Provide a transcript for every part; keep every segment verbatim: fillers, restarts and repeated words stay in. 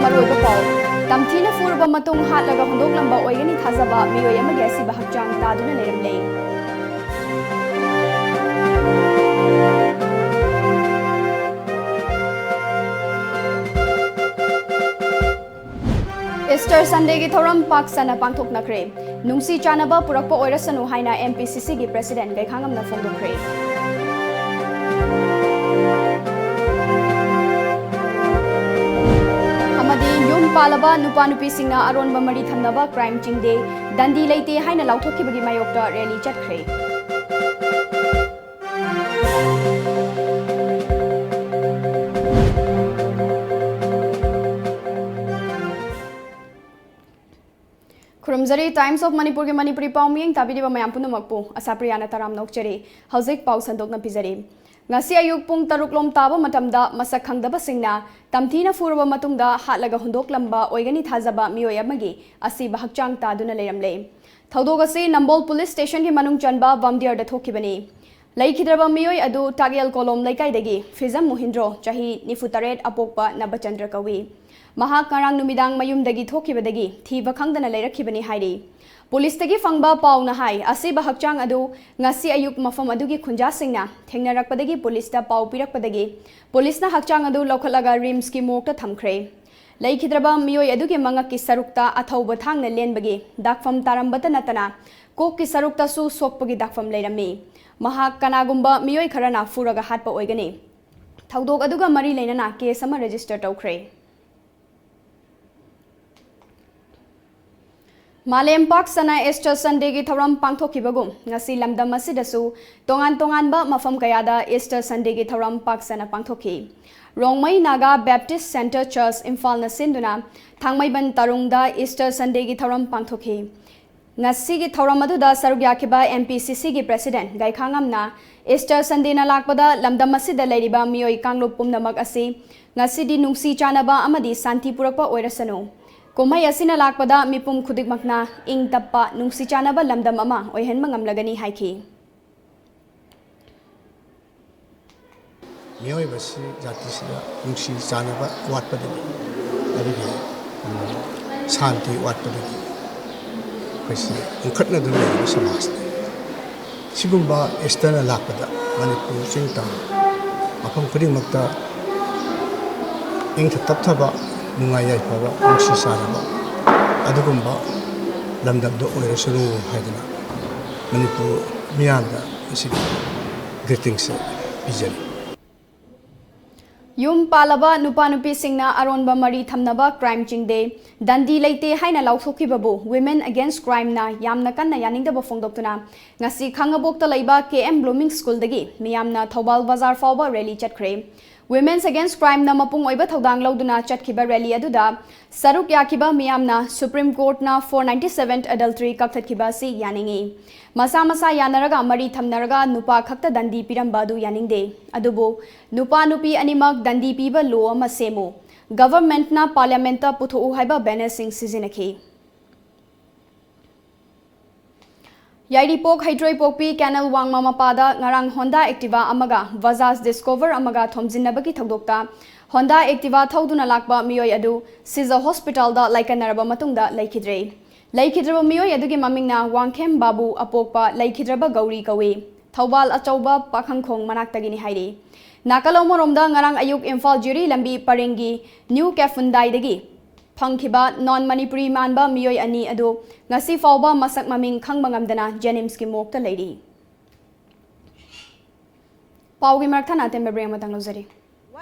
ꯃꯔꯨꯑꯣꯏꯕ ꯄꯥꯎ꯫ ꯇꯝꯊꯤꯅ ꯐꯨꯔꯕ ꯃꯇꯨꯡ ꯍꯥꯠꯂꯒ ꯍꯨꯟꯗꯣꯛꯂꯝꯕ ꯑꯣꯏꯒꯅꯤ ꯊꯥꯖꯕ ꯃꯤꯑꯣꯏ ꯑꯃꯒꯤ ꯑꯁꯤꯕ ꯍꯛꯆꯥꯡ ꯇꯥꯗꯨꯅ ꯂꯩꯔꯝꯂꯦ꯫ ꯏꯁꯇꯔ ꯁꯟꯗꯦꯒꯤ ꯊꯧꯔꯝ ꯄꯥꯛ ꯁꯟꯅ ꯄꯥꯡꯊꯣꯛꯅꯈ꯭ꯔꯦ꯫ ꯅꯨꯡꯁꯤ ꯆꯥꯟꯅꯕ ꯄꯨꯔꯛꯄ ꯑꯣꯏꯔꯁꯅꯨ ꯍꯥꯏꯅ ꯑꯦꯝ ꯄꯤ ꯁꯤ ꯁꯤꯒꯤ ꯄ꯭ꯔꯦꯁꯤꯗꯦꯟꯠ ꯒꯩꯈꯥꯉꯝꯅ ꯐꯣꯡꯗꯣꯛꯈ꯭ꯔꯦ꯫ ꯑꯃꯗꯤ ꯌꯨꯝ ꯄꯥꯜꯂꯕ ꯅꯨꯄꯥ ꯅꯨꯄꯤꯁꯤꯡꯅ ꯑꯔꯣꯟꯕ ꯃꯔꯤ ꯊꯝꯅꯕ ꯀ꯭ꯔꯥꯏꯝ ꯆꯤꯡꯗꯦ, ꯗꯟꯗꯤ ꯂꯩꯇꯦ ꯍꯥꯏꯅ ꯂꯥꯎꯊꯣꯛꯈꯤꯕꯒꯤ ꯃꯥꯌꯣꯛꯇ ꯔꯦꯂꯤ ꯆꯠꯈ꯭ꯔꯦ꯫ ꯈꯨꯔꯨꯝꯖꯔꯤ꯫ Times of ꯃꯅꯤꯄꯨꯔꯒꯤ ꯃꯅꯤꯄꯨꯔꯤ ꯄꯥꯎ ꯃꯤꯌꯦꯡ ꯇꯥꯕꯤꯔꯤꯕ ꯃꯌꯥꯝ ꯄꯨꯝꯅꯃꯛꯄꯨ ꯑꯁꯥꯄ꯭ꯔꯤꯌꯥꯅ ꯇꯔꯥꯝꯅ ꯑꯣꯛꯆꯔꯤ꯫ ꯍꯧꯖꯤꯛ ꯄꯥꯎ ꯁꯟꯗꯣꯛꯅ ꯄꯤꯖꯔꯤ꯫ ꯉꯁꯤ ꯑꯌꯨꯛ ꯄꯨꯡ ꯇꯔꯨꯛ ꯂꯣꯝ ꯇꯥꯕ ꯃꯇꯝꯗ ꯃꯁꯛ ꯈꯪꯗꯕꯁꯤꯡꯅ ꯇꯝꯊꯤꯅ ꯐꯨꯔꯕ ꯃꯇꯨꯡꯗ ꯍꯥꯠꯂꯒ ꯍꯨꯟꯗꯣꯛꯂꯝꯕ ꯑꯣꯏꯒꯅꯤ ꯊꯥꯖꯕ ꯃꯤꯑꯣꯏ ꯑꯃꯒꯤ ꯑꯁꯤꯕ ꯍꯛꯆꯥꯡ ꯇꯥꯗꯨꯅ ꯂꯩꯔꯝꯂꯦ꯫ ꯊꯧꯗꯣꯛ ꯑꯁꯤ ꯅꯝꯕꯣꯜ ꯄꯨꯂꯤꯁ ꯁ꯭ꯇꯦꯁꯟꯒꯤ ꯃꯅꯨꯡ ꯆꯟꯕ ꯕꯝꯗꯤꯌꯔꯗ ꯊꯣꯛꯈꯤꯕꯅꯤ꯫ ꯂꯩꯈꯤꯗ꯭ꯔꯕ ꯃꯤꯑꯣꯏ ꯑꯗꯨ ꯇꯥꯛꯌꯦꯜ ꯀꯣꯂꯣꯝ ꯂꯩꯀꯥꯏꯗꯒꯤ ꯐꯤꯖꯝ ꯃꯨꯍꯤꯟꯗ꯭ꯔꯣ, ꯆꯍꯤ ꯅꯤꯐꯨ ꯇꯔꯦꯠ, ꯑꯄꯣꯛꯄ ꯅꯕꯆꯟꯗ꯭ꯔ ꯀꯧꯏ꯫ ꯃꯍꯥꯛ ꯉꯔꯥꯡ ꯅꯨꯃꯤꯗꯥꯡ ꯃꯌꯨꯝꯗꯒꯤ ꯊꯣꯛꯈꯤꯕꯗꯒꯤ ꯊꯤꯕ ꯈꯪꯗꯅ ꯂꯩꯔꯛꯈꯤꯕꯅꯤ ꯍꯥꯏꯔꯤ꯫ ꯄꯨꯂꯤꯁꯇꯒꯤ ꯐꯪꯕ ꯄꯥꯎꯅ ꯍꯥꯏ, ꯑꯁꯤꯕ ꯍꯛꯆꯥꯡ ꯑꯗꯨ ꯉꯁꯤ ꯑꯌꯨꯛ ꯃꯐꯝ ꯑꯗꯨꯒꯤ ꯈꯨꯟꯖꯥꯁꯤꯡꯅ ꯊꯦꯡꯅꯔꯛꯄꯗꯒꯤ ꯄꯨꯂꯤꯁꯇ ꯄꯥꯎ ꯄꯤꯔꯛꯄꯗꯒꯤ ꯄꯨꯂꯤꯁꯅ ꯍꯛꯆꯥꯡ ꯑꯗꯨ ꯂꯧꯈꯠꯂꯒ ꯔꯤꯝꯁꯀꯤ ꯃꯣꯔꯒꯇ ꯊꯝꯈ꯭ꯔꯦ꯫ ꯂꯩꯈꯤꯗ꯭ꯔꯕ ꯃꯤꯑꯣꯏ ꯑꯗꯨꯒꯤ ꯃꯉꯛꯀꯤ ꯁꯔꯨꯛꯇ ꯑꯊꯧꯕ ꯊꯥꯡꯅ ꯂꯦꯟꯕꯒꯤ ꯗꯥꯛꯐꯝ ꯇꯥꯔꯝꯕꯇ ꯅꯠꯇꯅ ꯀꯣꯛꯀꯤ ꯁꯔꯨꯛꯇꯁꯨ ꯁꯣꯛꯄꯒꯤ ꯗꯥꯛꯐꯝ ꯂꯩꯔꯝꯃꯤ꯫ ꯃꯍꯥꯛ ꯀꯅꯥꯒꯨꯝꯕ ꯃꯤꯑꯣꯏ ꯈꯔꯅ ꯐꯨꯔꯒ ꯍꯥꯠꯄ ꯑꯣꯏꯒꯅꯤ꯫ ꯊꯧꯗꯣꯛ ꯑꯗꯨꯒ ꯃꯔꯤ ꯂꯩꯅꯅ ꯀꯦꯁ ꯑꯃ ꯔꯦꯖꯤꯁꯇꯔ ꯇꯧꯈ꯭ꯔꯦ꯫ ꯃꯥꯂꯦꯝ ꯄꯥꯛ ꯁꯟꯅ ꯏꯁꯇꯔ ꯁꯟꯗꯦꯒꯤ ꯊꯧꯔꯝ ꯄꯥꯡꯊꯣꯛꯈꯤꯕꯒꯨꯝ, ꯉꯁꯤ ꯂꯝꯗꯝ ꯑꯁꯤꯗꯁꯨ ꯇꯣꯉꯥꯟ ꯇꯣꯉꯥꯟꯕ ꯃꯐꯝ ꯀꯌꯥꯗ ꯏꯁꯇꯔ ꯁꯟꯗꯦꯒꯤ ꯊꯧꯔꯝ ꯄꯥꯛ ꯁꯟꯅ ꯄꯥꯡꯊꯣꯛꯈꯤ꯫ ꯔꯣꯡꯃꯩ ꯅꯥꯒꯥ ꯕꯦꯞꯇꯤꯁ ꯁꯦꯟꯇꯔ ꯆꯔꯆ ꯏꯝꯐꯥꯜꯅ ꯁꯤꯟꯗꯨꯅ ꯊꯥꯡꯃꯩꯕꯟ ꯇꯔꯨꯡꯗ ꯏꯁꯇꯔ ꯁꯟꯗꯦꯒꯤ ꯊꯧꯔꯝ ꯄꯥꯡꯊꯣꯛꯈꯤ꯫ ꯉꯁꯤꯒꯤ ꯊꯧꯔꯝ ꯑꯗꯨꯗ ꯁꯔꯨꯛ ꯌꯥꯈꯤꯕ ꯑꯦꯝ ꯄꯤ ꯁꯤ ꯁꯤꯒꯤ ꯄ꯭ꯔꯦꯁꯤꯗꯦꯟꯠ ꯒꯩꯈꯥꯉꯝꯅ ꯏꯁꯇꯔ ꯁꯟꯗꯦꯅ ꯂꯥꯛꯄꯗ ꯂꯝꯗꯝ ꯑꯁꯤꯗ ꯂꯩꯔꯤꯕ ꯃꯤꯑꯣꯏ ꯀꯥꯡꯂꯨꯞ ꯄꯨꯝꯅꯃꯛ ꯑꯁꯤ ꯉꯁꯤꯗꯤ ꯅꯨꯡꯁꯤ ꯆꯥꯟꯅꯕ ꯑꯃꯗꯤ ꯁꯥꯟꯇꯤ ꯄꯨꯔꯛꯄ ꯑꯣꯏꯔꯁꯅꯨ꯫ ꯀꯨꯝꯍꯩ ꯑꯁꯤꯅ ꯂꯥꯛꯄꯗ ꯃꯤꯄꯨꯝ ꯈꯨꯗꯤꯡꯃꯛꯅ ꯏꯪ ꯇꯞꯄ, ꯅꯨꯡꯁꯤ ꯆꯥꯟꯅꯕ ꯂꯝꯗꯝ ꯑꯃ ꯑꯣꯏꯍꯟꯕ ꯉꯝꯂꯒꯅꯤ ꯍꯥꯏꯈꯤ꯫ ꯃꯤꯑꯣꯏꯕꯁꯤ ꯖꯥꯇꯤꯁꯤꯗ ꯅꯨꯡꯁꯤ ꯆꯥꯟꯅꯕ ꯋꯥꯠꯄꯗꯒꯤ ꯑꯗꯨꯒꯤ, ꯎꯝ, ꯁꯥꯟꯇꯤ ꯋꯥꯠꯄꯗꯒꯤ ꯑꯩꯈꯣꯏꯁꯤ ꯎꯪꯈꯠꯅꯗꯨꯅ ꯂꯩꯔꯤꯕ ꯁꯃꯥꯖꯅꯤ꯫ ꯁꯤꯒꯨꯝꯕ Easterꯅ ꯂꯥꯛꯄꯗ ꯃꯅꯤꯄꯨꯔ ꯆꯤꯡ ꯇꯝ ꯃꯐꯝ ꯈꯨꯗꯤꯡꯃꯛꯇ ꯏꯪꯊ ꯇꯞꯊꯕ, ꯅꯨꯡꯉꯥꯏ ꯌꯥꯏꯐꯕ, ꯅꯨꯡꯁꯤ ꯆꯥꯟꯅꯕ ꯑꯗꯨꯒꯨꯝꯕ ꯂꯝꯗꯝꯗꯣ ꯑꯣꯏꯔꯁꯅꯨ ꯍꯥꯏꯗꯅ ꯃꯅꯤꯄꯨꯔ ꯃꯤꯌꯥꯝꯗ ꯉꯁꯤꯗꯤ greetingsꯁꯦ ꯄꯤꯖꯔꯤ꯫ ꯌꯨꯝ ꯄꯥꯜꯂꯕ ꯅꯨꯄꯥ ꯅꯨꯄꯤꯁꯤꯡꯅ ꯑꯔꯣꯟꯕ ꯃꯔꯤ ꯊꯝꯅꯕ crime ꯆꯤꯡꯗꯦ, ꯗꯟꯗꯤ ꯂꯩꯇꯦ ꯍꯥꯏꯅ ꯂꯥꯎꯊꯣꯛꯈꯤꯕꯕꯨ Women Against Crimeꯅ ꯌꯥꯝꯅ ꯀꯟꯅ ꯌꯥꯅꯤꯡꯗꯕ ꯐꯣꯡꯗꯣꯛꯇꯨꯅ ꯉꯁꯤ ꯈꯥꯡꯉꯕꯣꯛꯇ ꯂꯩꯕ K M Blooming Schoolꯗꯒꯤ ꯃꯤꯌꯥꯝꯅ ꯊꯧꯕꯥꯜ ꯕꯖꯥꯔ ꯐꯥꯎꯕ rally ꯆꯠꯈ꯭ꯔꯦ꯫ Women's Against Crimeꯅ ꯃꯄꯨꯡ ꯑꯣꯏꯕ ꯊꯧꯗꯥꯡ ꯂꯧꯗꯨꯅ ꯆꯠꯈꯤꯕ rally ꯑꯗꯨꯗ ꯁꯔꯨꯛ ꯌꯥꯈꯤꯕ ꯃꯤꯌꯥꯝꯅ Supreme Courtꯅ four ninety seven adultery ꯀꯛꯊꯠꯈꯤꯕ ꯑꯁꯤ ꯌꯥꯅꯤꯡꯏ꯫ ꯃꯁꯥ ꯃꯁꯥ ꯌꯥꯅꯔꯒ ꯃꯔꯤ ꯊꯝꯅꯔꯒ ꯅꯨꯄꯥ ꯈꯛꯇ ꯗꯟꯗꯤ ꯄꯤꯔꯝꯕ ꯑꯗꯨ ꯌꯥꯅꯤꯡꯗꯦ꯫ ꯑꯗꯨꯕꯨ ꯅꯨꯄꯥ ꯅꯨꯄꯤ ꯑꯅꯤꯃꯛ ꯗꯟꯗꯤ ꯄꯤꯕ law ꯑꯃ ꯁꯦꯝꯃꯨ꯫ Governmentꯅ Parliamentꯇ ꯄꯨꯊꯣꯛꯎ ꯍꯥꯏꯕ bannerꯁꯤꯡ ꯁꯤꯖꯤꯟꯅꯈꯤ꯫ ꯌꯥꯏꯔꯤꯄꯣꯛ ꯍꯩꯇ꯭ꯔꯣꯏꯄꯣꯛꯄꯤ canal ꯋꯥꯡꯃ ꯃꯄꯥꯗ ꯉꯔꯥꯡ Honda Activa ꯑꯃꯒ Bajaj Discover ꯑꯃꯒ ꯊꯣꯝꯖꯤꯟꯅꯕꯒꯤ ꯊꯧꯗꯣꯛꯇ Honda Activa ꯊꯧꯗꯨꯅ ꯂꯥꯛꯄ ꯃꯤꯑꯣꯏ ꯑꯗꯨ ꯁꯤꯖ hospitalꯗ ꯂꯥꯏꯀꯠꯅꯔꯕ ꯃꯇꯨꯡꯗ ꯂꯩꯈꯤꯗ꯭ꯔꯦ꯫ ꯂꯩꯈꯤꯗ꯭ꯔꯕ ꯃꯤꯑꯣꯏ ꯑꯗꯨꯒꯤ ꯃꯃꯤꯡꯅ ꯋꯥꯡꯈꯦꯝ ꯕꯥꯕꯨ ꯑꯄꯣꯛꯄ ꯂꯩꯈꯤꯗ꯭ꯔꯕ ꯒꯧꯔꯤ ꯀꯧꯏ꯫ ꯊꯧꯕꯥꯜ ꯑꯆꯧꯕ ꯄꯥꯈꯪꯈꯣꯡ ꯃꯅꯥꯛꯇꯒꯤꯅꯤ ꯍꯥꯏꯔꯤ꯫ ꯅꯥꯀꯜ ꯑꯃꯔꯣꯝꯗ ꯉꯔꯥꯡ ꯑꯌꯨꯛ ꯏꯝꯐꯥꯜ ꯖꯤꯔꯤ ꯂꯝꯕꯤ ꯄꯔꯦꯡꯒꯤ ꯅ꯭ꯌꯨ ꯀꯦꯐꯨꯟꯗꯥꯏꯗꯒꯤ ꯐꯪꯈꯤꯕ non Manipuri ꯃꯥꯟꯕ ꯃꯤꯑꯣꯏ ꯑꯅꯤ ꯑꯗꯨ ꯉꯁꯤ ꯐꯥꯎꯕ ꯃꯁꯛ ꯃꯃꯤꯡ ꯈꯪꯕ ꯉꯝꯗꯅ JNIMSꯀꯤ morgueꯇ ꯂꯩꯔꯤ꯫ ꯄꯥꯎꯒꯤ ꯃꯔꯛ ꯊꯠꯅ ꯑꯇꯦꯟꯕ break ꯑꯃꯇꯪ ꯂꯧꯖꯔꯤ꯫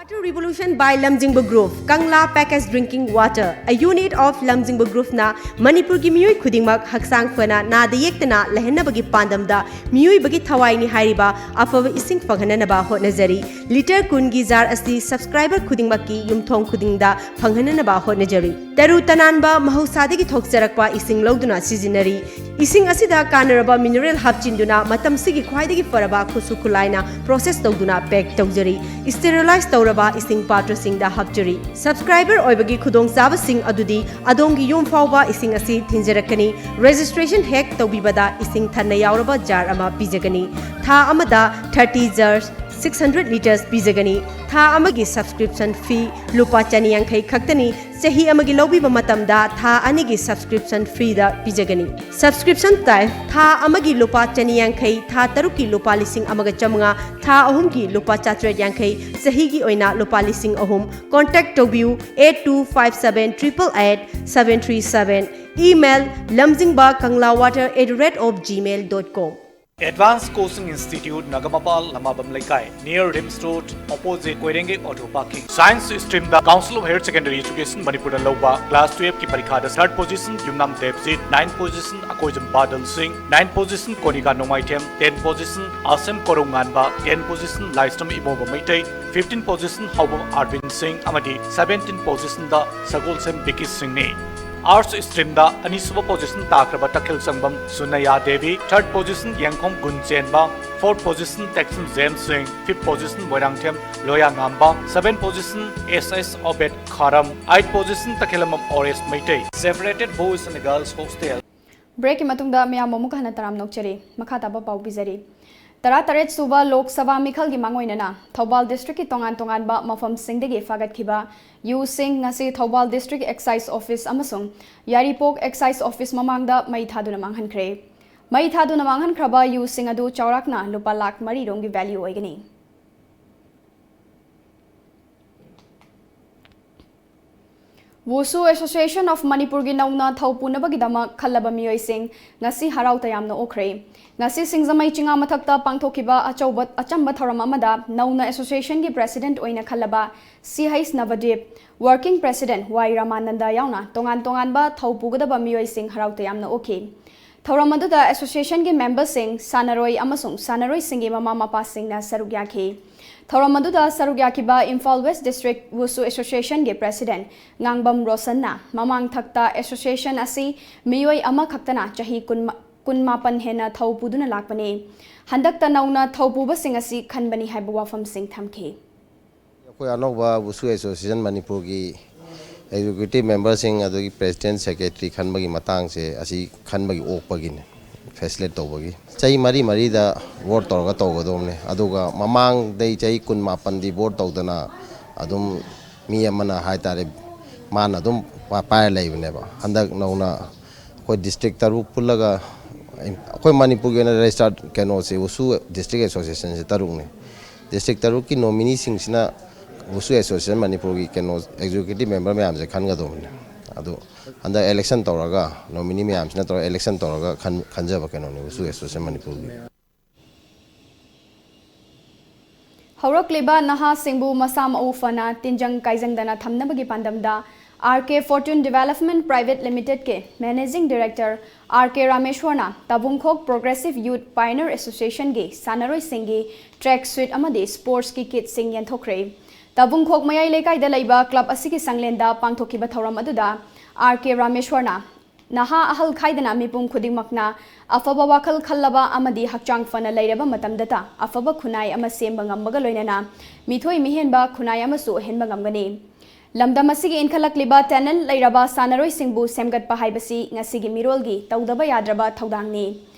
Water Revolution by Lamjingba Group, Kangla Packaged Drinking Water, a unit of Lamjingba Groupꯅ ꯃꯅꯤꯄꯨꯔꯒꯤ ꯃꯤꯑꯣꯏ ꯈꯨꯗꯤꯡꯃꯛ ꯍꯛꯆꯥꯡ ꯐꯅ ꯅꯥꯗ ꯌꯦꯛꯇꯅ ꯂꯩꯍꯟꯅꯕꯒꯤ ꯄꯥꯟꯗꯝꯗ ꯃꯤꯑꯣꯏꯕꯒꯤ ꯊꯋꯥꯏꯅꯤ ꯍꯥꯏꯔꯤꯕ ꯑꯐꯕ ꯏꯁꯤꯡ ꯐꯪꯍꯟꯅꯅꯕ ꯍꯣꯠꯅꯖꯔꯤ꯫ Litre ꯀꯨꯟꯒꯤ jar ꯑꯁꯤ subscriber ꯈꯨꯗꯤꯡꯃꯛꯀꯤ ꯌꯨꯝꯊꯣꯡ ꯈꯨꯗꯤꯡꯗ ꯐꯪꯍꯟꯅꯅꯕ ꯍꯣꯠꯅꯖꯔꯤ꯫ ꯇꯔꯨ ꯇꯅꯥꯟꯕ ꯃꯍꯧꯁꯥꯗꯒꯤ ꯊꯣꯛꯆꯔꯛꯄ ꯏꯁꯤꯡ ꯂꯧꯗꯨꯅ ꯁꯤꯖꯤꯟꯅꯔꯤ꯫ ꯏꯁꯤꯡ ꯑꯁꯤꯗ ꯀꯥꯟꯅꯔꯕ mineral ꯍꯥꯞꯆꯤꯟꯗꯨꯅ ꯃꯇꯝꯁꯤꯒꯤ ꯈ꯭ꯋꯥꯏꯗꯒꯤ ꯐꯔꯕ ꯈꯨꯠꯁꯨ ꯈꯨꯠꯂꯥꯏꯅ process ꯇꯧꯗꯨꯅ pack ꯇꯧꯖꯔꯤ꯫ Sterilize ꯇꯧꯔꯕ ꯏꯁꯤꯡ ꯄꯥꯇ꯭ꯔꯁꯤꯡꯗ ꯍꯥꯞꯆꯔꯤ꯫ Subscriber ꯑꯣꯏꯕꯒꯤ ꯈꯨꯗꯣꯡꯆꯥꯕꯁꯤꯡ ꯑꯗꯨꯗꯤ ꯑꯗꯣꯝꯒꯤ ꯌꯨꯝ ꯐꯥꯎꯕ ꯏꯁꯤꯡ ꯑꯁꯤ ꯊꯤꯟꯖꯔꯛꯀꯅꯤ꯫ Registration ꯍꯦꯛ ꯇꯧꯕꯤꯕꯗ ꯏꯁꯤꯡ ꯊꯟꯅ ꯌꯥꯎꯔꯕ jar ꯑꯃ ꯄꯤꯖꯒꯅꯤ꯫ ꯊꯥ ꯑꯃꯗ thirty jars six hundred liters ꯄꯤꯖꯒꯅꯤ꯫ ꯊꯥ ꯑꯃꯒꯤ subscription fee ꯂꯨꯄꯥ ꯆꯅꯤ ꯌꯥꯡꯈꯩ ꯈꯛꯇꯅꯤ꯫ ꯆꯍꯤ ꯑꯃꯒꯤ ꯂꯧꯕꯤꯕ ꯃꯇꯝꯗ ꯊꯥ ꯑꯅꯤꯒꯤ subscription freeꯗ ꯄꯤꯖꯒꯅꯤ꯫ Subscription type: ꯊꯥ ꯑꯃꯒꯤ ꯂꯨꯄꯥ ꯆꯅꯤ ꯌꯥꯡꯈꯩ, ꯊꯥ ꯇꯔꯨꯛꯀꯤ ꯂꯨꯄꯥ ꯂꯤꯁꯤꯡ ꯑꯃꯒ ꯆꯥꯃꯉꯥ, ꯊꯥ ꯑꯍꯨꯝꯒꯤ ꯂꯨꯄꯥ ꯆꯥꯇ꯭ꯔꯦꯠ ꯌꯥꯡꯈꯩ, ꯆꯍꯤꯒꯤ ꯑꯣꯏꯅ ꯂꯨꯄꯥ ꯂꯤꯁꯤꯡ ꯑꯍꯨꯝ꯫ Contact ꯇꯧꯕꯤꯌꯨ eight two five seven triple eight seven three seven꯫ Email: lamjingba kangla water at the rate of gmail dot com꯫ Advanced Coaching Institute, Nagamapal, ꯂꯃꯥꯕꯝ ꯂꯩꯀꯥꯏ, near RIMS Road, opposite ꯀꯣꯏꯔꯦꯡꯒꯩ auto parking꯫ Science streamꯗ Council of Higher Secondary Education ꯃꯅꯤꯄꯨꯔꯅ ꯂꯧꯕ class twelveꯀꯤ ꯄꯔꯤꯈꯥꯗ third position ꯌꯨꯝꯅꯥꯝ ꯗꯦꯕꯖꯤꯠ, ninth position Akoijam ꯕꯥꯗꯜ ꯁꯤꯡ, ninth position ꯀꯣꯅꯤꯀꯥ ꯅꯣꯡꯃꯥꯏꯊꯦꯝ, tenth position ꯑꯁꯦꯝ ꯀꯣꯔꯧꯉꯥꯟꯕ, tenth position ꯂꯥꯏꯁ꯭ꯔꯝ ꯏꯕꯣꯝꯕ Meitei, fifteenth position ꯍꯥꯎꯕꯝ ꯑꯥꯔꯕꯤꯟ ꯁꯤꯡ ꯑꯃꯗꯤ seventeenth positionꯗ ꯁꯒꯣꯜꯁꯦꯝ ꯕꯤꯀꯤ ꯁꯤꯡꯅꯤ꯫ Arts streamꯗ ꯑꯅꯤꯁꯨꯕ position ꯇꯥꯈ꯭ꯔꯕ ꯇꯈꯦꯜ ꯁꯪꯕꯝ ꯁꯨꯅꯌꯥ Devi, third position Yengkhom Gunchenba, fourth position Tekcham James Singh, fifth position Moirangthem Loya Ngamba, seventh position S S Obed Kharam, eighth position Takhellambam Oresh Meitei. Separated Boys and Girls Hostel꯫ Breakꯀꯤ ꯃꯇꯨꯡꯗ ꯃꯌꯥꯝ ꯑꯃꯨꯛ ꯍꯟꯅ ꯇꯔꯥꯝꯅ ꯑꯣꯛꯆꯔꯤ꯫ ꯃꯈꯥ ꯇꯥꯕ ꯄꯥꯎ ꯄꯤꯖꯔꯤ꯫ ꯇꯔꯥꯇꯔꯦꯠ ꯁꯨꯕ ꯂꯣꯛ ꯁꯚꯥ ꯃꯤꯈꯜꯒꯤ ꯃꯥꯡꯑꯣꯏꯅꯅ ꯊꯧꯕꯥꯜ districtꯀꯤ ꯇꯣꯉꯥꯟ ꯇꯣꯉꯥꯟꯕ ꯃꯐꯝꯁꯤꯡꯗꯒꯤ ꯐꯥꯒꯠꯈꯤꯕ ꯌꯨꯁꯤꯡ ꯉꯁꯤ ꯊꯧꯕꯥꯜ district excise office ꯑꯃꯁꯨꯡ ꯌꯥꯏꯔꯤꯄꯣꯛ excise office ꯃꯃꯥꯡꯗ ꯃꯩ ꯊꯥꯗꯨꯅ ꯃꯥꯡꯍꯟꯈ꯭ꯔꯦ꯫ ꯃꯩ ꯊꯥꯗꯨꯅ ꯃꯥꯡꯍꯟꯈ꯭ꯔꯕ ꯌꯨꯁꯤꯡ ꯑꯗꯨ ꯆꯥꯎꯔꯥꯛꯅ ꯂꯨꯄꯥ ꯂꯥꯈ ꯃꯔꯤ ꯔꯣꯝꯒꯤ value ꯑꯣꯏꯒꯅꯤ꯫ Wushu Association of ꯃꯅꯤꯄꯨꯔꯒꯤ ꯅꯧꯅ ꯊꯧ ꯄꯨꯅꯕꯒꯤꯗꯃꯛ ꯈꯜꯂꯕ ꯃꯤꯑꯣꯏꯁꯤꯡ ꯉꯁꯤ ꯍꯔꯥꯎ ꯇꯌꯥꯝꯅ ꯑꯣꯛꯈ꯭ꯔꯦ꯫ ꯉꯁꯤ ꯁꯤꯡꯖꯃꯩ ꯆꯤꯉꯥ ꯃꯊꯛꯇ ꯄꯥꯡꯊꯣꯛꯈꯤꯕ ꯑꯆꯧꯕ, ꯑꯆꯝꯕ ꯊꯧꯔꯝ ꯑꯃꯗ ꯅꯧꯅ associationꯒꯤ president ꯑꯣꯏꯅ ꯈꯜꯂꯕ ꯁꯤ ꯍꯩꯆ ꯅꯕꯗꯤꯞ, working president ꯋꯥꯏ ꯔꯥꯃꯥꯅꯟꯗ ꯌꯥꯎꯅ ꯇꯣꯉꯥꯟ ꯇꯣꯉꯥꯟꯕ ꯊꯧ ꯄꯨꯒꯗꯕ ꯃꯤꯑꯣꯏꯁꯤꯡ ꯍꯔꯥꯎ ꯇꯌꯥꯝꯅ ꯑꯣꯛꯈꯤ꯫ ꯊꯧꯔꯝ ꯑꯗꯨꯗ associationꯒꯤ memberꯁꯤꯡ, ꯁꯥꯟꯅꯔꯣꯏ ꯑꯃꯁꯨꯡ ꯁꯥꯟꯅꯔꯣꯏꯁꯤꯡꯒꯤ ꯃꯃꯥ ꯃꯄꯥꯁꯤꯡꯅ ꯁꯔꯨꯛ ꯌꯥꯈꯤ꯫ ꯊꯧꯔꯝ ꯑꯗꯨꯗ ꯁꯔꯨꯛ ꯌꯥꯈꯤꯕ Imphal West District Wushu Associationꯒꯤ president ꯉꯥꯡꯕꯝ ꯔꯣꯁꯟꯅ ꯃꯃꯥꯡ ꯊꯛꯇ association ꯑꯁꯤ ꯃꯤꯑꯣꯏ ꯑꯃꯈꯛꯇꯅ ꯆꯍꯤ ꯀꯨꯟ, ꯀꯨꯟꯃꯥꯄꯟ ꯍꯦꯟꯅ ꯊꯧ ꯄꯨꯗꯨꯅ ꯂꯥꯛꯄꯅꯤ꯫ ꯍꯟꯗꯛꯇ ꯅꯧꯅ ꯊꯧ ꯄꯨꯕꯁꯤꯡ ꯑꯁꯤ ꯈꯟꯕꯅꯤ ꯍꯥꯏꯕ ꯋꯥꯐꯝꯁꯤꯡ ꯊꯝꯈꯤ꯫ ꯑꯩꯈꯣꯏ ꯑꯅꯧꯕ Wushu Association ꯃꯅꯤꯄꯨꯔꯒꯤ executive memberꯁꯤꯡ ꯑꯗꯨꯒꯤ president, secretary ꯈꯟꯕꯒꯤ ꯃꯇꯥꯡꯁꯦ ꯑꯁꯤ ꯈꯟꯕꯒꯤ ꯑꯣꯛꯄꯒꯤꯅꯤ꯫ ꯐꯦꯁꯤꯂꯦꯠ ꯇꯧꯕꯒꯤ ꯆꯍꯤ ꯃꯔꯤ ꯃꯔꯤꯗ ꯚꯣꯠ ꯇꯧꯔꯒ ꯇꯧꯒꯗꯧꯕꯅꯦ꯫ ꯑꯗꯨꯒ ꯃꯃꯥꯡꯗꯩ ꯆꯍꯤ ꯀꯨꯟ ꯃꯥꯄꯟꯗꯤ ꯚꯣꯠ ꯇꯧꯗꯅ ꯑꯗꯨꯝ ꯃꯤ ꯑꯃꯅ ꯍꯥꯏꯇꯥꯔꯦ, ꯃꯥꯅ ꯑꯗꯨꯝ ꯄꯥꯏꯔ ꯂꯩꯕꯅꯦꯕ꯫ ꯍꯟꯗꯛ ꯅꯧꯅ ꯑꯩꯈꯣꯏ ꯗꯤꯁꯇ꯭ꯔꯤꯛ ꯇꯔꯨꯛ ꯄꯨꯜꯂꯒ, ꯑꯩꯈꯣꯏ ꯃꯅꯤꯄꯨꯔꯒꯤ ꯑꯣꯏꯅ ꯔꯦꯖꯤꯁꯇꯥꯔ ꯀꯩꯅꯣꯁꯦ, ꯋꯨꯁꯨ ꯗꯤꯁꯇ꯭ꯔꯤꯛ ꯑꯦꯁꯣꯁꯤꯌꯦꯁꯟꯁꯦ ꯇꯔꯨꯛꯅꯤ꯫ ꯗꯤꯁꯇ꯭ꯔꯤꯛ ꯇꯔꯨꯛꯀꯤ ꯅꯣꯃꯤꯅꯤꯁꯤꯡꯁꯤꯅ ꯋꯨꯁꯨ ꯑꯦꯁꯣꯁꯤꯌꯦꯁꯟ ꯃꯅꯤꯄꯨꯔꯒꯤ ꯀꯩꯅꯣ ꯑꯦꯛꯖꯤꯀ꯭ꯌꯨꯇꯤꯚ ꯃꯦꯝꯕꯔ ꯃꯌꯥꯝꯁꯦ ꯈꯟꯒꯗꯧꯕꯅꯤ꯫ ꯑꯗꯨ ꯍꯟꯗꯛ ꯏꯂꯦꯛꯁꯟ ꯇꯧꯔꯒ, ꯅꯣꯃꯤꯅꯤ ꯃꯌꯥꯝꯁꯤꯅ ꯇꯧꯔꯒ ꯏꯂꯦꯛꯁꯟ ꯇꯧꯔꯒ ꯈꯟ-, ꯈꯟꯖꯕ ꯀꯩꯅꯣꯅꯤ ꯋꯨꯁꯨ ꯑꯦꯁꯣꯁꯤꯌꯦꯁꯟ ꯃꯅꯤꯄꯨꯔꯒꯤ꯫ ꯍꯧꯔꯛꯂꯤꯕ ꯅꯍꯥꯁꯤꯡꯕꯨ ꯃꯁꯥ ꯃꯎ ꯐꯅ ꯇꯤꯟꯖꯪ ꯀꯥꯏꯖꯪꯗꯅ ꯊꯝꯅꯕꯒꯤ ꯄꯥꯟꯗꯝꯗ R K Fortune Development Private Limited ꯀꯤ Managing Director R K ꯔꯥꯃꯦꯁ꯭ꯋꯔꯅ ꯇꯥꯕꯨꯡꯈꯣꯛ Progressive Youth Pioneer Association ꯒꯤ ꯁꯥꯟꯅꯔꯣꯏꯁꯤꯡꯒꯤ track suit ꯑꯃꯗꯤ sports ꯀꯤ kit ꯁꯤꯡ ꯌꯦꯟꯊꯣꯛꯈ꯭ꯔꯦ꯫ ꯇꯥꯕꯨꯡꯈꯣꯛ ꯃꯌꯥꯏ ꯂꯩꯀꯥꯏꯗ ꯂꯩꯕ club ꯑꯁꯤꯒꯤ ꯁꯪꯂꯦꯟꯗ ꯄꯥꯡꯊꯣꯛꯈꯤꯕ ꯊꯧꯔꯝ ꯑꯗꯨꯗ R K ꯔꯥꯃꯦꯁ꯭ꯋꯔꯅ ꯅꯍꯥ ꯑꯍꯜ ꯈꯥꯏꯗꯅ ꯃꯤꯄꯨꯝ ꯈꯨꯗꯤꯡꯃꯛꯅ ꯑꯐꯕ ꯋꯥꯈꯜ ꯈꯜꯂꯕ ꯑꯃꯗꯤ ꯍꯛꯆꯥꯡ ꯐꯅ ꯂꯩꯔꯕ ꯃꯇꯝꯗꯇ ꯑꯐꯕ ꯈꯨꯟꯅꯥꯏ ꯑꯃ ꯁꯦꯝꯕ ꯉꯝꯕꯒ ꯂꯣꯏꯅꯅ ꯃꯤꯊꯣꯏ ꯃꯤꯍꯦꯟꯕ ꯈꯨꯟꯅꯥꯏ ꯑꯃꯁꯨ ꯑꯣꯏꯍꯟꯕ ꯉꯝꯒꯅꯤ꯫ ꯂꯝꯗꯝ ꯑꯁꯤꯒꯤ ꯏꯟꯈꯠꯂꯛꯂꯤꯕ talent ꯂꯩꯔꯕ ꯁꯥꯟꯅꯔꯣꯏꯁꯤꯡꯕꯨ ꯁꯦꯝꯒꯠꯄ ꯍꯥꯏꯕꯁꯤ ꯉꯁꯤꯒꯤ ꯃꯤꯔꯣꯜꯒꯤ ꯇꯧꯗꯕ ꯌꯥꯗ꯭ꯔꯕ ꯊꯧꯗꯥꯡꯅꯤ꯫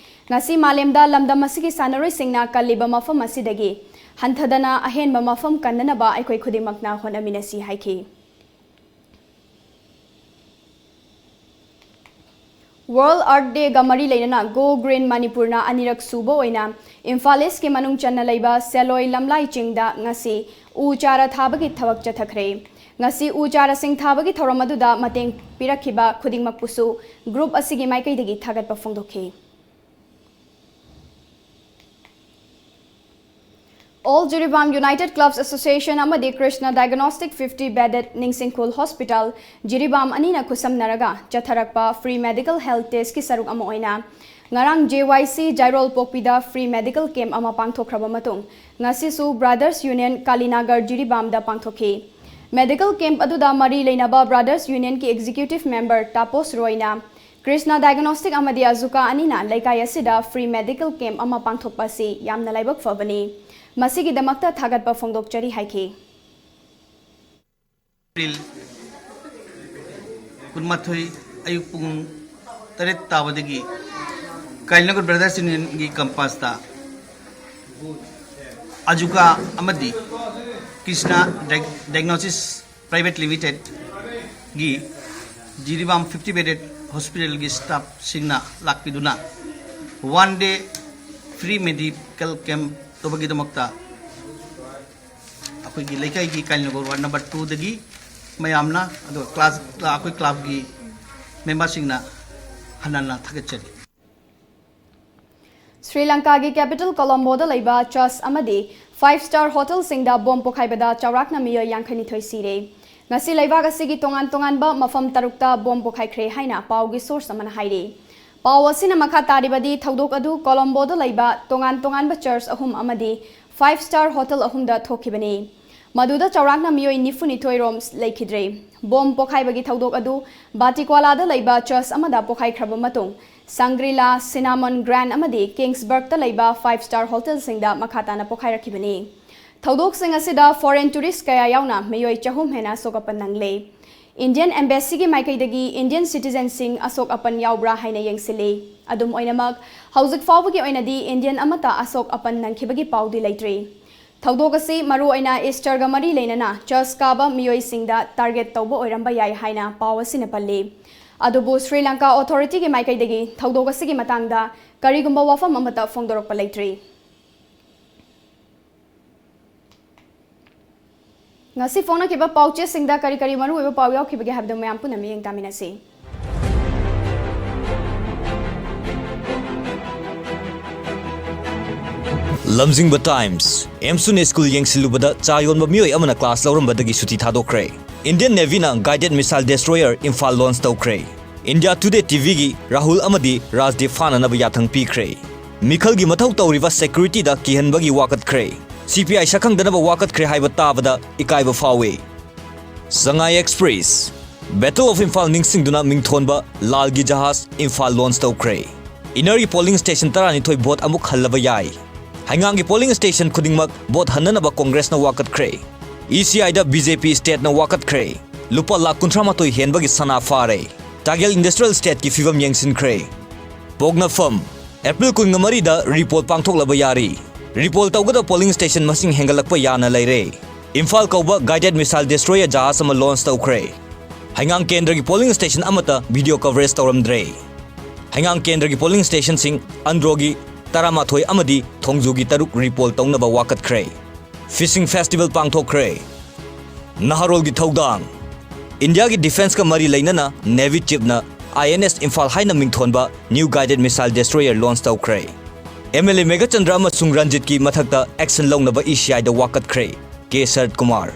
ꯉꯁꯤ ꯃꯥꯂꯦꯝꯗ ꯂꯝꯗꯝ ꯑꯁꯤꯒꯤ ꯁꯥꯟꯅꯔꯣꯏꯁꯤꯡꯅ ꯀꯜꯂꯤꯕ ꯃꯐꯝ ꯑꯁꯤꯗꯒꯤ ꯍꯟꯊꯗꯅ ꯑꯍꯦꯟꯕ ꯃꯐꯝ ꯀꯟꯅꯅꯕ ꯑꯩꯈꯣꯏ ꯈꯨꯗꯤꯡꯃꯛꯅ ꯍꯣꯠꯅꯃꯤꯟꯅꯁꯤ ꯍꯥꯏꯈꯤ꯫ World Earth Day ꯒ ꯃꯔꯤ ꯂꯩꯅꯅ Go Green ꯃꯅꯤꯄꯨꯔꯅ ꯑꯅꯤꯔꯛ ꯁꯨꯕ ꯑꯣꯏꯅ ꯏꯝꯐꯥꯜ ꯏꯁꯀꯤ ꯃꯅꯨꯡ ꯆꯟꯅ ꯂꯩꯕ ꯁꯦꯂꯣꯏ ꯂꯝꯂꯥꯏ ꯆꯤꯡꯗ ꯉꯁꯤ ꯎ ꯆꯥꯔ ꯊꯥꯕꯒꯤ ꯊꯕꯛ ꯆꯠꯊꯈ꯭ꯔꯦ꯫ ꯉꯁꯤ ꯎ ꯆꯥꯔꯁꯤꯡ ꯊꯥꯕꯒꯤ ꯊꯧꯔꯝ ꯑꯗꯨꯗ ꯃꯇꯦꯡ ꯄꯤꯔꯛꯈꯤꯕ ꯈꯨꯗꯤꯡꯃꯛꯄꯨꯁꯨ group ꯑꯁꯤꯒꯤ ꯃꯥꯏꯀꯩꯗꯒꯤ ꯊꯥꯒꯠꯄ ꯐꯣꯡꯗꯣꯛꯈꯤ꯫ All Jiribam United Clubs Association ꯑꯃꯗꯤ Krishna Diagnostic fifty bedded ꯅꯤꯡꯁꯤꯡꯈꯨꯜ Hospital Jiribam ꯑꯅꯤꯅ ꯈꯨꯠꯁꯝꯅꯔꯒ ꯆꯠꯊꯔꯛꯄ free medical health test ꯀꯤ ꯁꯔꯨꯛ ꯑꯃ ꯑꯣꯏꯅ ꯉꯔꯥꯡ J Y C ꯖꯥꯏꯔꯣꯜ ꯄꯣꯛꯄꯤꯗ free medical camp ꯑꯃ ꯄꯥꯡꯊꯣꯛꯈ꯭ꯔꯕ ꯃꯇꯨꯡ, ꯉꯁꯤꯁꯨ Brothers Union ꯀꯥꯂꯤꯅꯥꯒꯔ ꯖꯤꯔꯤꯕꯥꯝꯗ ꯄꯥꯡꯊꯣꯛꯈꯤ꯫ Medical camp ꯑꯗꯨꯗ ꯃꯔꯤ ꯂꯩꯅꯕ Brothers Union ꯀꯤ executive member ꯇꯥꯄꯣꯁ ꯔꯣꯏꯅ Krishna Diagnostic ꯑꯃꯗꯤ ꯑꯖꯨꯀꯥ ꯑꯅꯤꯅ ꯂꯩꯀꯥꯏ ꯑꯁꯤꯗ free medical camp ꯑꯃ ꯄꯥꯡꯊꯣꯛꯄ ꯑꯁꯤ ꯌꯥꯝꯅ ꯂꯥꯏꯕꯛ ꯐꯕꯅꯤ꯫ ꯃꯁꯤꯒꯤꯗꯃꯛꯇ ꯊꯥꯒꯠꯄ ꯐꯣꯡꯗꯣꯛꯆꯔꯤ ꯍꯥꯏꯈꯤ꯫ ꯑꯦꯄ꯭ꯔꯤꯜ ꯀꯨꯟꯃꯥꯊꯣꯏ ꯑꯌꯨꯛ ꯄꯨꯡ ꯇꯔꯦꯠ ꯇꯥꯕꯗꯒꯤ ꯀꯥꯂꯤꯅꯒꯔ ꯕ꯭ꯔꯗꯔꯁ ꯌꯨꯅꯤꯌꯟꯒꯤ ꯀꯝꯄꯁꯇ ꯑꯖꯨꯀꯥ ꯑꯃꯗꯤ ꯀ꯭ꯔꯤꯁꯅ ꯗꯥꯏ-, ꯗꯥꯏꯒꯅꯣꯁꯤꯁ ꯄ꯭ꯔꯥꯏꯚꯦꯠ ꯂꯤꯃꯤꯇꯦꯗꯒꯤ ꯖꯤꯔꯤꯕꯥꯝ ꯐꯤꯐꯇꯤ ꯕꯦꯗꯦꯗ ꯍꯣꯁꯄꯤꯇꯥꯜꯒꯤ ꯁ꯭ꯇꯥꯐꯁꯤꯡꯅ ꯂꯥꯛꯄꯤꯗꯨꯅ one day free medical camp ꯇꯧꯕꯒꯤꯗꯃꯛꯇ ꯑꯩꯈꯣꯏꯒꯤ ꯂꯩꯀꯥꯏꯒꯤ ꯀꯥꯂꯤꯅꯒꯔ ꯋꯥꯔꯗ ꯅꯝꯕꯔ ꯇꯨꯗꯒꯤ ꯃꯌꯥꯝꯅ, ꯑꯗꯨꯒ ꯀ꯭ꯂꯥꯁ, ꯑꯩꯈꯣꯏ ꯀ꯭ꯂꯕꯀꯤ ꯃꯦꯝꯕꯔꯁꯤꯡꯅ ꯍꯟꯅ ꯍꯟꯅ ꯊꯥꯒꯠꯆꯔꯤ꯫ ꯁ꯭ꯔꯤ ꯂꯪꯀꯥꯒꯤ ꯀꯦꯄꯤꯇꯦꯜ ꯀꯣꯂꯝꯕꯣꯗ ꯂꯩꯕ ꯆꯔꯆ ꯑꯃꯗꯤ ꯐꯥꯏꯚ ꯁ꯭ꯇꯥꯔ ꯍꯣꯇꯦꯜꯁꯤꯡꯗ ꯕꯣꯝ ꯄꯣꯈꯥꯏꯕꯗ ꯆꯥꯎꯔꯥꯛꯅ ꯃꯤꯑꯣꯏ ꯌꯥꯡꯈꯩꯅꯤꯊꯣꯏ ꯁꯤꯔꯦ꯫ ꯉꯁꯤ ꯂꯩꯕꯥꯛ ꯑꯁꯤꯒꯤ ꯇꯣꯉꯥꯟ ꯇꯣꯉꯥꯟꯕ ꯃꯐꯝ ꯇꯔꯨꯛꯇ ꯕꯣꯝ ꯄꯣꯈꯥꯏꯈ꯭ꯔꯦ ꯍꯥꯏꯅ ꯄꯥꯎꯒꯤ ꯁꯣꯔꯁ ꯑꯃꯅ ꯍꯥꯏꯔꯤ꯫ ꯄꯥꯎ ꯑꯁꯤꯅ ꯃꯈꯥ ꯇꯥꯔꯤꯕꯗꯤ, ꯊꯧꯗꯣꯛ ꯑꯗꯨ ꯀꯣꯂꯝꯕꯣꯗ ꯂꯩꯕ ꯇꯣꯉꯥꯟ ꯇꯣꯉꯥꯟꯕ ꯆꯔꯆ ꯑꯍꯨꯝ ꯑꯃꯗꯤ ꯐꯥꯏꯚ ꯁ꯭ꯇꯥꯔ ꯍꯣꯇꯦꯜ ꯑꯍꯨꯝꯗ ꯊꯣꯛꯈꯤꯕꯅꯤ꯫ ꯃꯗꯨꯗ ꯆꯥꯎꯔꯥꯛꯅ ꯃꯤꯑꯣꯏ ꯅꯤꯐꯨꯅꯤꯊꯣꯏ ꯔꯣꯝ ꯂꯩꯈꯤꯗ꯭ꯔꯦ꯫ ꯕꯣꯝ ꯄꯣꯈꯥꯏꯕꯒꯤ ꯊꯧꯗꯣꯛ ꯑꯗꯨ ꯕꯥꯇꯤꯀ꯭ꯋꯥꯂꯥꯗ ꯂꯩꯕ ꯆꯔꯆ ꯑꯃꯗ ꯄꯣꯈꯥꯏꯈ꯭ꯔꯕ ꯃꯇꯨꯡ, ꯁꯪꯒ꯭ꯔꯤꯂꯥ, ꯁꯤꯅꯥꯃꯣꯟ ꯒ꯭ꯔꯥꯟ ꯑꯃꯗꯤ ꯀꯤꯡꯁꯕꯔꯒꯇ ꯂꯩꯕ ꯐꯥꯏꯚ ꯁ꯭ꯇꯥꯔ ꯍꯣꯇꯦꯜꯁꯤꯡꯗ ꯃꯈꯥ ꯇꯥꯅ ꯄꯣꯈꯥꯏꯔꯛꯈꯤꯕꯅꯤ꯫ ꯊꯧꯗꯣꯛꯁꯤꯡ ꯑꯁꯤꯗ ꯐꯣꯔꯦꯟ ꯇꯨꯔꯤꯁ ꯀꯌꯥ ꯌꯥꯎꯅ ꯃꯤꯑꯣꯏ ꯆꯍꯨꯝ ꯍꯦꯟꯅ ꯑꯁꯣꯛ ꯑꯄꯟ ꯅꯪꯂꯦ꯫ ꯏꯟꯗꯤꯌꯟ ꯑꯦꯝꯕꯦꯁꯤꯒꯤ ꯃꯥꯏꯀꯩꯗꯒꯤ ꯏꯟꯗꯤꯌꯟ ꯁꯤꯇꯤꯖꯦꯟꯁꯤꯡ ꯑꯁꯣꯛ ꯑꯄꯟ ꯌꯥꯎꯕ꯭ꯔꯥ ꯍꯥꯏꯅ ꯌꯦꯡꯁꯤꯜꯂꯤ꯫ ꯑꯗꯨꯝ ꯑꯣꯏꯅꯃꯛ, ꯍꯧꯖꯤꯛ ꯐꯥꯎꯕꯒꯤ ꯑꯣꯏꯅꯗꯤ ꯏꯟꯗꯤꯌꯟ ꯑꯃꯠꯇ ꯑꯁꯣꯛ ꯑꯄꯟ ꯅꯪꯈꯤꯕꯒꯤ ꯄꯥꯎꯗꯤ ꯂꯩꯇ꯭ꯔꯤ꯫ ꯊꯧꯗꯣꯛ ꯑꯁꯤ ꯃꯔꯨꯑꯣꯏꯅ ꯏꯁꯇꯔꯒ ꯃꯔꯤ ꯂꯩꯅꯅ ꯆꯔꯆ ꯀꯥꯕ ꯃꯤꯑꯣꯏꯁꯤꯡꯗ ꯇꯥꯔꯒꯦꯠ ꯇꯧꯕ ꯑꯣꯏꯔꯝꯕ ꯌꯥꯏ ꯍꯥꯏꯅ ꯄꯥꯎ ꯑꯁꯤꯅ ꯄꯜꯂꯤ꯫ ꯑꯗꯨꯕꯨ ꯁ꯭ꯔꯤ ꯂꯪꯀꯥ ꯑꯣꯊꯣꯔꯤꯇꯤꯒꯤ ꯃꯥꯏꯀꯩꯗꯒꯤ ꯊꯧꯗꯣꯛ ꯑꯁꯤꯒꯤ ꯃꯇꯥꯡꯗ ꯀꯔꯤꯒꯨꯝꯕ ꯋꯥꯐꯝ ꯑꯃꯠꯇ ꯐꯣꯡꯗꯣꯔꯛꯄ ꯂꯩꯇ꯭ꯔꯤ꯫ ꯉꯁꯤ ꯐꯣꯡꯅꯈꯤꯕ ꯄꯥꯎꯆꯦꯁꯤꯡꯗ ꯀꯔꯤ ꯀꯔꯤ ꯃꯔꯨꯑꯣꯏꯕ ꯄꯥꯎ ꯌꯥꯎꯈꯤꯕꯒꯦ ꯍꯥꯏꯕꯗꯨ ꯃꯌꯥꯝ ꯄꯨꯟꯅ ꯃꯤꯠꯌꯦꯡ ꯇꯥꯃꯤꯟꯅꯁꯤ꯫ ꯂꯝꯖꯤꯡꯕ ꯇꯥꯏꯝꯁ꯫ ꯑꯦꯝꯁꯨꯟ ꯁ꯭ꯀꯨꯜ ꯌꯦꯡꯁꯤꯜꯂꯨꯕꯗ ꯆꯥ ꯌꯣꯟꯕ ꯃꯤꯑꯣꯏ ꯑꯃꯅ ꯀ꯭ꯂꯥꯁ ꯂꯧꯔꯝꯕꯗꯒꯤ ꯁꯨꯇꯤ ꯊꯥꯗꯣꯛꯈ꯭ꯔꯦ꯫ ꯏꯟꯗꯤꯌꯟ ꯅꯦꯚꯤꯅ ꯒꯥꯏꯗꯦꯗ ꯃꯤꯁꯥꯏꯜ ꯗꯦꯁꯇ꯭ꯔꯣꯌꯔ ꯏꯝꯐꯥꯜ ꯂꯣꯟꯆ ꯇꯧꯈ꯭ꯔꯦ꯫ ꯏꯟꯗꯤꯌꯥ ꯇꯨꯗꯦ ꯇꯤꯚꯤꯒꯤ ꯔꯥꯍꯨꯜ ꯑꯃꯗꯤ ꯔꯥꯖꯗꯤꯞ ꯐꯥꯅꯅꯕ ꯌꯥꯊꯪ ꯄꯤꯈ꯭ꯔꯦ꯫ ꯃꯤꯈꯜꯒꯤ ꯃꯊꯧ ꯇꯧꯔꯤꯕ ꯁꯦꯀ꯭ꯌꯨꯔꯤꯇꯤꯗ ꯀꯤꯍꯟꯕꯒꯤ ꯋꯥꯀꯠꯈ꯭ꯔꯦ꯫ ꯁꯤꯄꯤꯑꯥꯏ ꯁꯛꯈꯪꯗꯅꯕ ꯋꯥꯀꯠꯈ꯭ꯔꯦ ꯍꯥꯏꯕ ꯇꯥꯕꯗ ꯏꯀꯥꯏꯕ ꯐꯥꯎꯏ꯫ Sangai express. Battle of Imphal ꯅꯤꯡꯁꯤꯡꯗꯨꯅ ꯃꯤꯡꯊꯣꯟꯕ ꯂꯥꯜꯒꯤ ꯖꯍꯥꯖ ꯏꯝꯐꯥꯜ ꯂꯣꯟꯆ ꯇꯧꯈ꯭ꯔꯦ꯫ ꯏꯟꯅꯔꯒꯤ ꯄꯣꯂꯤꯡ ꯁ꯭ꯇꯦꯁꯟ ꯇꯔꯥꯅꯤꯊꯣꯏ ꯚꯣꯠ ꯑꯃꯨꯛ ꯍꯜꯂꯕ ꯌꯥꯏ꯫ ꯍꯩꯉꯥꯡꯒꯤ ꯄꯣꯂꯤꯡ ꯁ꯭ꯇꯦꯁꯟ ꯈꯨꯗꯤꯡꯃꯛ ꯚꯣꯠ ꯍꯟꯅꯅꯕ ꯀꯣꯡꯒ꯭ꯔꯦꯁꯅ ꯋꯥꯀꯠꯈ꯭ꯔꯦ꯫ ꯏ ꯁꯤ ꯑꯥꯏꯗ ꯕꯤ ꯖꯦ ꯄꯤ ꯁ꯭ꯇꯦꯠꯅ ꯋꯥꯀꯠꯈ꯭ꯔꯦ꯫ ꯂꯨꯄꯥ ꯂꯥꯈ ꯀꯨꯟꯊ꯭ꯔꯥ ꯃꯥꯊꯣꯏ ꯍꯦꯟꯕꯒꯤ ꯁꯅꯥ ꯐꯥꯔꯦ꯫ ꯇꯥꯒꯦꯜ ꯏꯟꯗꯁꯇ꯭ꯔꯤꯌꯦꯜ ꯁ꯭ꯇꯦꯠꯀꯤ ꯐꯤꯕꯝ ꯌꯦꯡꯁꯤꯟꯈ꯭ꯔꯦ꯫ ꯄꯣꯛꯅꯐꯝ꯫ ꯑꯦꯄ꯭ꯔꯤꯜ ꯀꯨꯟꯃꯔꯤꯗ ꯔꯤꯄꯣꯜ ꯄꯥꯡꯊꯣꯛꯂꯕ ꯌꯥꯔꯤ꯫ ꯔꯤꯄꯣꯜ ꯇꯧꯒꯗꯕ ꯄꯣꯂꯤꯡ ꯁ꯭ꯇꯦꯁꯟ ꯃꯁꯤꯡ ꯍꯦꯟꯒꯠꯂꯛꯄ ꯌꯥꯅ ꯂꯩꯔꯦ꯫ ꯏꯝꯐꯥꯜ ꯀꯧꯕ guided missile destroyer ꯖꯍꯥꯖ ꯑꯃ ꯂꯣꯟꯆ ꯇꯧꯈ꯭ꯔꯦ꯫ ꯍꯩꯉꯥꯡ ꯀꯦꯟꯗ꯭ꯔꯒꯤ ꯄꯣꯂꯤꯡ ꯁ꯭ꯇꯦꯁꯟ ꯑꯃꯠꯇ ꯚꯤꯗꯤꯑꯣ ꯀꯚꯔꯦꯖ ꯇꯧꯔꯝꯗ꯭ꯔꯦ꯫ ꯍꯩꯉꯥꯡ ꯀꯦꯟꯗ꯭ꯔꯒꯤ ꯄꯣꯂꯤꯡ ꯁ꯭ꯇꯦꯁꯟꯁꯤꯡ ꯑꯟꯗ꯭ꯔꯣꯒꯤ ꯇꯔꯥꯃꯥꯊꯣꯏ ꯑꯃꯗꯤ ꯊꯣꯡꯖꯨꯒꯤ ꯇꯔꯨꯛ ꯔꯤꯄꯣꯜ ꯇꯧꯅꯕ ꯋꯥꯀꯠꯈ꯭ꯔꯦ꯫ ꯐꯤꯁꯤꯡ ꯐꯦꯁꯇꯤꯚꯦꯜ ꯄꯥꯡꯊꯣꯛꯈ꯭ꯔꯦ꯫ ꯅꯍꯥꯔꯣꯜꯒꯤ ꯊꯧꯗꯥꯡ꯫ ꯏꯟꯗꯤꯌꯥꯒꯤ ꯗꯤꯐꯦꯟꯁꯀ ꯃꯔꯤ ꯂꯩꯅꯅ ꯅꯦꯚꯤ ꯆꯤꯐꯅ ꯑꯥꯏ ꯑꯦꯟ ꯑꯦꯁ ꯏꯝꯐꯥꯜ ꯍꯥꯏꯅ ꯃꯤꯡꯊꯣꯟꯕ new guided missile destroyer launch ꯇꯧꯈ꯭ꯔꯦ꯫ ꯑꯦꯝ ꯑꯦꯜ ꯑꯦ ꯃꯦꯘꯆꯟꯗ꯭ꯔ ꯑꯃꯁꯨꯡ ꯔꯟꯖꯤꯠꯀꯤ ꯃꯊꯛꯇ ꯑꯦꯛꯁꯟ ꯂꯧꯅꯕ ꯏ ꯁꯤ ꯑꯥꯏꯗ ꯋꯥꯀꯠꯈ꯭ꯔꯦ꯫ ꯀꯦ ꯁꯔꯠ ꯀꯨꯃꯥꯔ꯫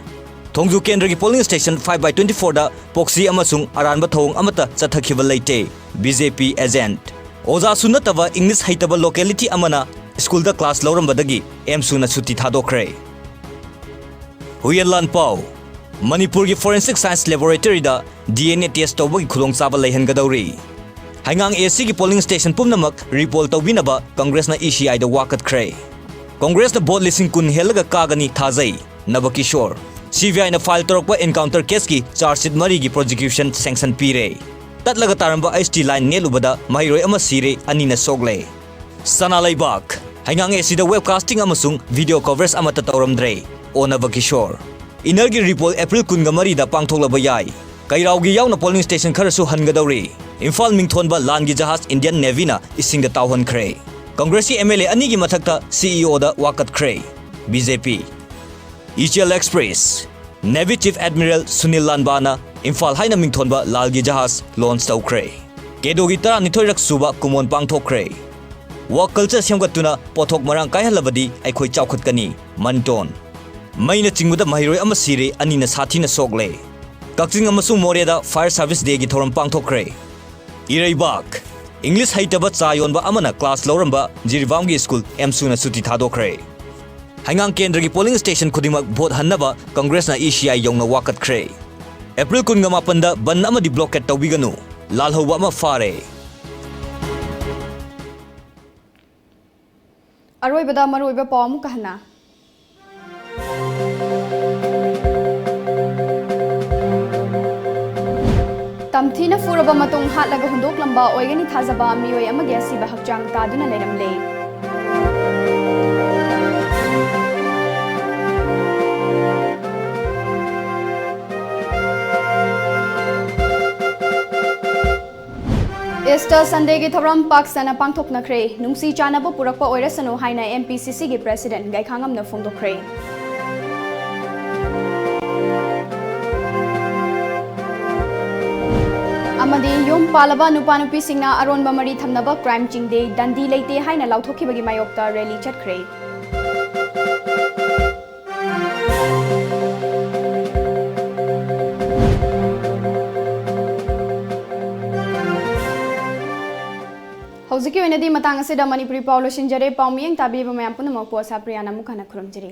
ꯊꯣꯡꯖꯨ ꯀꯦꯟꯗ꯭ꯔꯒꯤ polling station five by twenty fourꯗ ꯄꯣꯛꯁꯤ ꯑꯃꯁꯨꯡ ꯑꯔꯥꯟꯕ ꯊꯧꯑꯣꯡ ꯑꯃꯠꯇ ꯆꯠꯊꯈꯤꯕ ꯂꯩꯇꯦ꯫ ꯕꯤ ꯖꯦ ꯄꯤ ꯑꯦꯖꯦꯟꯠ꯫ ꯑꯣꯖꯥꯁꯨ ꯅꯠꯇꯕ ꯏꯪꯂꯤꯁ ꯍꯩꯇꯕ ꯂꯣꯀꯦꯂꯤꯇꯤ ꯑꯃꯅ ꯁ꯭ꯀꯨꯜꯗ ꯀ꯭ꯂꯥꯁ ꯂꯧꯔꯝꯕꯗꯒꯤ ꯑꯦꯝꯁꯨꯅ ꯁꯨꯇꯤ ꯊꯥꯗꯣꯛꯈ꯭ꯔꯦ꯫ ꯍꯨꯏꯌꯦꯟ ꯂꯥꯟ ꯄꯥꯎ꯫ ꯃꯅꯤꯄꯨꯔꯒꯤ ꯐꯣꯔꯦꯟꯁꯤꯛ ꯁꯥꯏꯟꯁ ꯂꯦꯕꯣꯔꯦꯇꯔꯤꯗ ꯗꯤ ꯑꯦꯟ ꯑꯦ ꯇꯦꯁ ꯇꯧꯕꯒꯤ ꯈꯨꯗꯣꯡꯆꯥꯕ ꯂꯩꯍꯟꯒꯗꯧꯔꯤ꯫ ꯍꯩꯉꯥꯡ ꯑꯦ ꯁꯤꯒꯤ ꯄꯣꯂꯤꯡ ꯁ꯭ꯇꯦꯁꯟ ꯄꯨꯝꯅꯃꯛ ꯔꯤꯄꯣꯜ ꯇꯧꯕꯤꯅꯕ ꯀꯪꯒ꯭ꯔꯦꯁꯅ ꯏ ꯁꯤ ꯑꯥꯏꯗ ꯋꯥꯀꯠꯈ꯭ꯔꯦ꯫ ꯀꯪꯒ꯭ꯔꯦꯁꯅ ꯚꯣꯠ ꯂꯤꯁꯤꯡ ꯀꯨꯟ ꯍꯦꯜꯂꯒ ꯀꯥꯒꯅꯤ ꯊꯥꯖꯩ, ꯅꯕꯀꯤꯁꯣꯔ꯫ ꯁꯤ ꯕꯤ ꯑꯥꯏꯅ ꯐꯥꯏꯜ ꯇꯧꯔꯛꯄ ꯑꯦꯟꯀꯥꯎꯟꯇꯔ ꯀꯦꯁꯀꯤ ꯆꯥꯔꯖ ꯁꯤꯠ ꯃꯔꯤꯒꯤ ꯄ꯭ꯔꯣꯁꯤꯀ꯭ꯌꯨꯁꯟ ꯁꯦꯡꯁꯟ ꯄꯤꯔꯦ꯫ ꯇꯠꯂꯒ ꯇꯥꯔꯝꯕ ꯑꯩꯆ ꯇꯤ ꯂꯥꯏꯟ ꯅꯦꯠꯂꯨꯕꯗ ꯃꯍꯩꯔꯣꯏ ꯑꯃ ꯁꯤꯔꯦ, ꯑꯅꯤꯅ ꯁꯣꯛꯂꯦ꯫ ꯁꯅꯥ ꯂꯩꯕꯥꯛ꯫ ꯍꯩꯉꯥꯡ ꯑꯦ ꯁꯤꯗ ꯋꯦꯕꯀꯥꯁꯇꯤꯡ ꯑꯃꯁꯨꯡ ꯚꯤꯗꯤꯑꯣ ꯀꯚꯔꯦꯖ ꯑꯃꯠꯇ ꯇꯧꯔꯝꯗ꯭ꯔꯦ, ꯑꯣ ꯅꯕꯀꯤꯁꯣꯔ꯫ ꯏꯟꯅꯔꯒꯤ ꯔꯤꯄꯣꯜ ꯑꯦꯄ꯭ꯔꯤꯜ ꯀꯨꯟꯒ ꯃꯔꯤꯗ ꯄꯥꯡꯊꯣꯛꯂꯕ ꯌꯥꯏ꯫ ꯀꯩꯔꯥꯎꯒꯤ ꯌꯥꯎꯅ ꯄꯣꯂꯤꯡ ꯁ꯭ꯇꯦꯁꯟ ꯈꯔꯁꯨ ꯍꯟꯒꯗꯧꯔꯤ꯫ ꯏꯝꯐꯥꯜ ꯃꯤꯡꯊꯣꯟꯕ ꯂꯥꯟꯒꯤ ꯖꯍꯥꯖ ꯏꯟꯗꯤꯌꯟ ꯅꯦꯚꯤꯅ ꯏꯁꯤꯡꯗ ꯇꯥꯎꯍꯟꯈ꯭ꯔꯦ꯫ ꯀꯪꯒ꯭ꯔꯦꯁꯀꯤ ꯑꯦꯝ ꯑꯦꯜ ꯑꯦ ꯑꯅꯤꯒꯤ ꯃꯊꯛꯇ ꯁꯤ ꯏ ꯑꯣꯗ ꯋꯥꯀꯠꯈ꯭ꯔꯦ꯫ B J P. Ichel express. Navy chief admiral Sunil ꯂꯥꯟꯕꯥꯅ ꯏꯝꯐꯥꯜ ꯍꯥꯏꯅ ꯃꯤꯡꯊꯣꯟꯕ ꯂꯥꯜꯒꯤ ꯖꯍꯥꯖ ꯂꯣꯟꯆ ꯇꯧꯈ꯭ꯔꯦ꯫ ꯀꯦꯗꯣꯒꯤ ꯇꯔꯥꯅꯤꯊꯣꯏꯔꯛ ꯁꯨꯕ ꯀꯨꯃꯣꯟ ꯄꯥꯡꯊꯣꯛꯈ꯭ꯔꯦ꯫ ꯋꯥꯔꯛ ꯀꯜꯆꯔ ꯁꯦꯝꯒꯠꯇꯨꯅ ꯄꯣꯠꯊꯣꯛ ꯃꯔꯥꯡ ꯀꯥꯏꯍꯜꯂꯕꯗꯤ ꯑꯩꯈꯣꯏ ꯆꯥꯎꯈꯠꯀꯅꯤ, ꯃꯟꯇꯣꯟ꯫ ꯃꯩꯅ ꯆꯤꯡꯕꯗ ꯃꯍꯩꯔꯣꯏ ꯑꯃ ꯁꯤꯔꯦ, ꯑꯅꯤꯅ ꯁꯥꯊꯤꯅ ꯁꯣꯛꯂꯦ꯫ ꯀꯛꯆꯤꯡ ꯑꯃꯁꯨꯡ ꯃꯣꯔꯦꯗ ꯐꯥꯌꯔ ꯁꯥꯔꯚꯤꯁ ꯗꯦꯒꯤ ꯊꯧꯔꯝ ꯄꯥꯡꯊꯣꯛꯈ꯭ꯔꯦ꯫ ꯏꯔꯩꯕꯥꯛ꯫ ꯏꯪꯂꯤꯁ ꯍꯩꯇꯕ ꯆꯥ ꯌꯣꯟꯕ ꯑꯃꯅ ꯀ꯭ꯂꯥꯁ ꯂꯧꯔꯝꯕ ꯖꯤꯔꯤꯕꯥꯝꯒꯤ ꯁ꯭ꯀꯨꯜ ꯑꯦꯝꯁꯨꯅ ꯁꯨꯇꯤ ꯊꯥꯗꯣꯛꯈ꯭ꯔꯦ꯫ ꯍꯩꯉꯥꯡ ꯀꯦꯟꯗ꯭ꯔꯒꯤ ꯄꯣꯂꯤꯡ ꯁ꯭ꯇꯦꯁꯟ ꯈꯨꯗꯤꯡꯃꯛ ꯚꯣꯠ ꯍꯟꯅꯕ ꯀꯪꯒ꯭ꯔꯦꯁꯅ ꯏ ꯁꯤ ꯑꯥꯏ ꯌꯧꯅ ꯋꯥꯀꯠꯈ꯭ꯔꯦ꯫ ꯑꯦꯄ꯭ꯔꯤꯜ ꯀꯨꯟꯒ ꯃꯥꯄꯟꯗ ꯕꯟ ꯑꯃꯗꯤ ꯕ꯭ꯂꯣꯀꯦꯠ ꯇꯧꯕꯤꯒꯅꯨ, ꯂꯥꯜꯍꯧꯕ ꯑꯃ ꯐꯥꯔꯦ꯫ ꯑꯔꯣꯏꯕꯗ ꯃꯔꯨꯑꯣꯏꯕ ꯄꯥꯎ ꯑꯃꯨꯛꯀ ꯍꯟꯅ꯫ ꯇꯝꯊꯤꯅ ꯐꯨꯔꯕ ꯃꯇꯨꯡ ꯍꯥꯠꯂꯒ ꯍꯨꯟꯗꯣꯛꯂꯝꯕ ꯑꯣꯏꯒꯅꯤ ꯊꯥꯖꯕ ꯃꯤꯑꯣꯏ ꯑꯃꯒꯤ ꯑꯁꯤꯕ ꯍꯛꯆꯥꯡ ꯇꯥꯗꯨꯅ ꯂꯩꯔꯝꯂꯦ꯫ Easter Sunday ꯒꯤ ꯊꯧꯔꯝ ꯄꯥꯛ ꯁꯟꯅ ꯄꯥꯡꯊꯣꯛꯅꯈ꯭ꯔꯦ꯫ ꯅꯨꯡꯁꯤ ꯆꯥꯟꯅꯕ ꯄꯨꯔꯛꯄ ꯑꯣꯏꯔꯁꯅꯨ ꯍꯥꯏꯅ M P C C ꯒꯤ President ꯒꯩꯈꯥꯉꯝꯅ ꯐꯣꯡꯗꯣꯛꯈ꯭ꯔꯦ꯫ ꯑꯃꯗꯤ ꯌꯨꯝ ꯄꯥꯜꯂꯕ ꯅꯨꯄꯥ ꯅꯨꯄꯤꯁꯤꯡꯅ ꯑꯔꯣꯟꯕ ꯃꯔꯤ ꯊꯝꯅꯕ crime ꯆꯤꯡꯗꯦ, ꯗꯟꯗꯤ ꯂꯩꯇꯦ ꯍꯥꯏꯅ ꯂꯥꯎꯊꯣꯛꯈꯤꯕꯒꯤ ꯃꯥꯌꯣꯛꯇ rally ꯆꯠꯈ꯭ꯔꯦ꯫ ꯍꯧꯖꯤꯛꯀꯤ ꯑꯣꯏꯅꯗꯤ ꯃꯇꯥꯡ ꯑꯁꯤꯗ ꯃꯅꯤꯄꯨꯔꯤ ꯄꯥꯎ ꯂꯣꯏꯁꯤꯟꯖꯔꯦ꯫ ꯄꯥꯎ ꯃꯤꯠꯌꯦꯡ ꯇꯥꯕꯤꯕ ꯃꯌꯥꯝ ꯄꯨꯝꯅꯃꯛꯄꯨ ꯑꯁꯥ ꯄ꯭ꯔꯤꯌꯥꯅ ꯑꯃꯨꯛ ꯍꯟꯅ ꯈꯨꯔꯨꯝꯖꯔꯤ꯫